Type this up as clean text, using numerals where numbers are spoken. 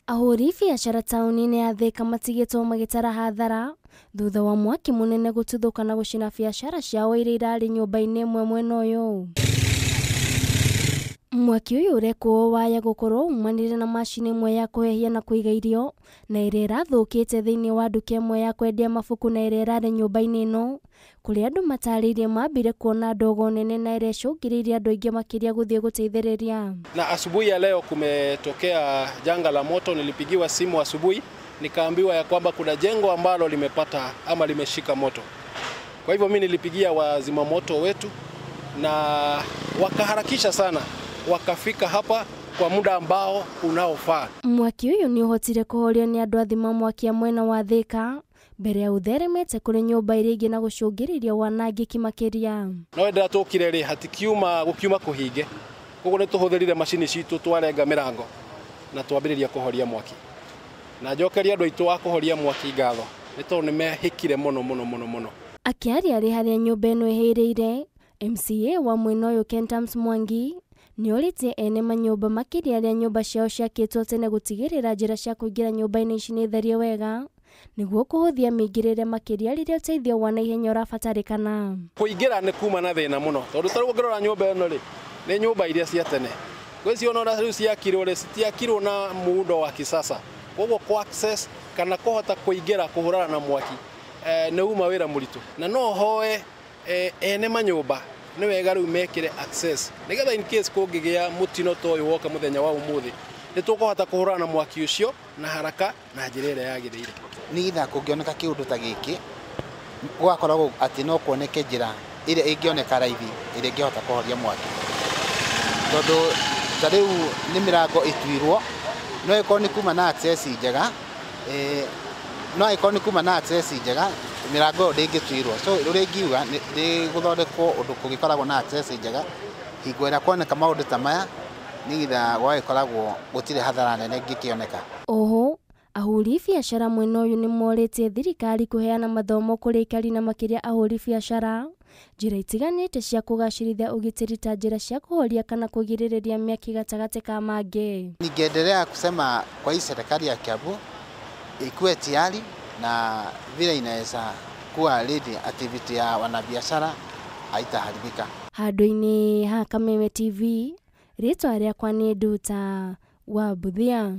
Ahũri biacara taũni-inĩ ya Thika matigĩtwo magĩtara hathara thutha wa mwaki mũnene gũtuthũka na gũcina biacara ciao iria irarĩ nyũmba-inĩ ĩmwe mwena ũyũ. Mwaki ũyũ ũrekwo waya gũkorwo umanire na macini ĩmwe ya kũhehia na kũiga irio na ĩrĩa ĩrathũkĩte thĩinĩ wa nduka ĩmwe ya kwendia mabuku na ĩrĩa ĩrarĩ nyũmba-inĩ ĩno, kũrĩa andũ matarĩirie mambire kuona ndogo nene na ĩrĩa ĩcũngĩrĩirie andũ aingĩ makĩria gũthiĩ gũteithĩrĩria. Na asubuhi ya leo kumetokea janga la moto. Nilipigiwa simu asubuhi nikaambiwa ya kwamba kuna jengo ambalo limepata ama limeshika moto. Kwa hivyo mimi nilipigia wazima moto wetu na wakaharakisha sana, wakafika hapa kwa muda ambao unaofaa. Mwaki uyu ni uhotire kuhorio ni andu athima mwaki a mwena wa Thika mbere ya utheremete kuri nyumba iria ingi na gucungiriria wanangiki makiria. No ndĩratukire ri hatikiuma gukiuma kuhinge, koguo nituhuthirire macini citu twarenga mirango na twambiriria kuhoria mwaki. Na njokeria andu aitu a kuhoria mwaki ngatho ni tondu nimehikire muno muno muno muno. Akiaria ari haria nyumba ĩno ĩhĩrĩire, MCA wa mwena ũyũ Kentams Mwangi nĩorĩtie ene manyũmba makĩria arĩa nyũmba ciao ciakĩtwo tene gũtigĩrĩra njĩra cia kũingĩra nyũmba-inĩ ici nĩ therie wega nĩguo kũhũthia mĩingĩrĩre makĩria rĩrĩa ũteithio wa naihenya ũrabatarĩkana. Kũingĩra nĩ kuma na thĩna mũno tondũ ta rĩu ũngĩrora nyũmba ĩno rĩ, nĩ nyũmba iria cia tene. Gwĩcio ona rĩu ciakirwo rĩ, citiakirwo na muundo wa kisasa, koguo kũ access kana kũhota kũingĩra kũhũrana na mwaki nĩ uma wĩra mũritũ, na no hoe ene manyũmba nĩ wega rĩu mekĩre access nĩgetha in case kũngĩgĩa mũtino ta ũyũ woka mũthenya wa ũmũthĩ nĩ tũkũhota kũhũrana na mwaki ũcio na haraka na njĩra ĩrĩa yagĩrĩire. Nĩgetha kũngĩoneka kĩũndũ ta gĩkĩ gũgakoragwo atĩ no kuoneke njĩra ĩrĩa ĩngĩoneka raithi ĩrĩa ĩngĩhota kũhoria mwaki, tondũ ta rĩu nĩ mĩrango ĩtuirwo, no ĩkorwo nĩ kuma na access njega, no ĩkorwo nĩ kuma na access njega mĩrango ĩyo ndĩngĩtuirwo. So ũrĩa ingiuga nĩ gũthondekwo ũndũ kũngĩkoragwo na access njega hingo ĩrĩa kuoneka maũndũ ta maya, nĩgetha gwagĩkoragwo gũtirĩ hathara nene ĩngĩkĩoneka. Oho ahũri biacara mwena ũyũ nĩ morĩtie thirikari kũheana mathomo kũrĩ aikari na makĩria ahũri biacara njĩra itiganĩte cia kũgacĩrithia ũgitĩri ta njĩra cia kũhoria kana kũgirĩrĩria mĩaki gatagatĩ ka mangĩ. Ningeendelea kusema kwa hii serikali ya Kiambu ikuwe tayari na vile inaweza kuwa ready activity ya wanabiashara haitaharibika. Handũ-inĩ ha Kameme TV, rĩtwa rĩakwa nĩ Nduta wa Mbuthia.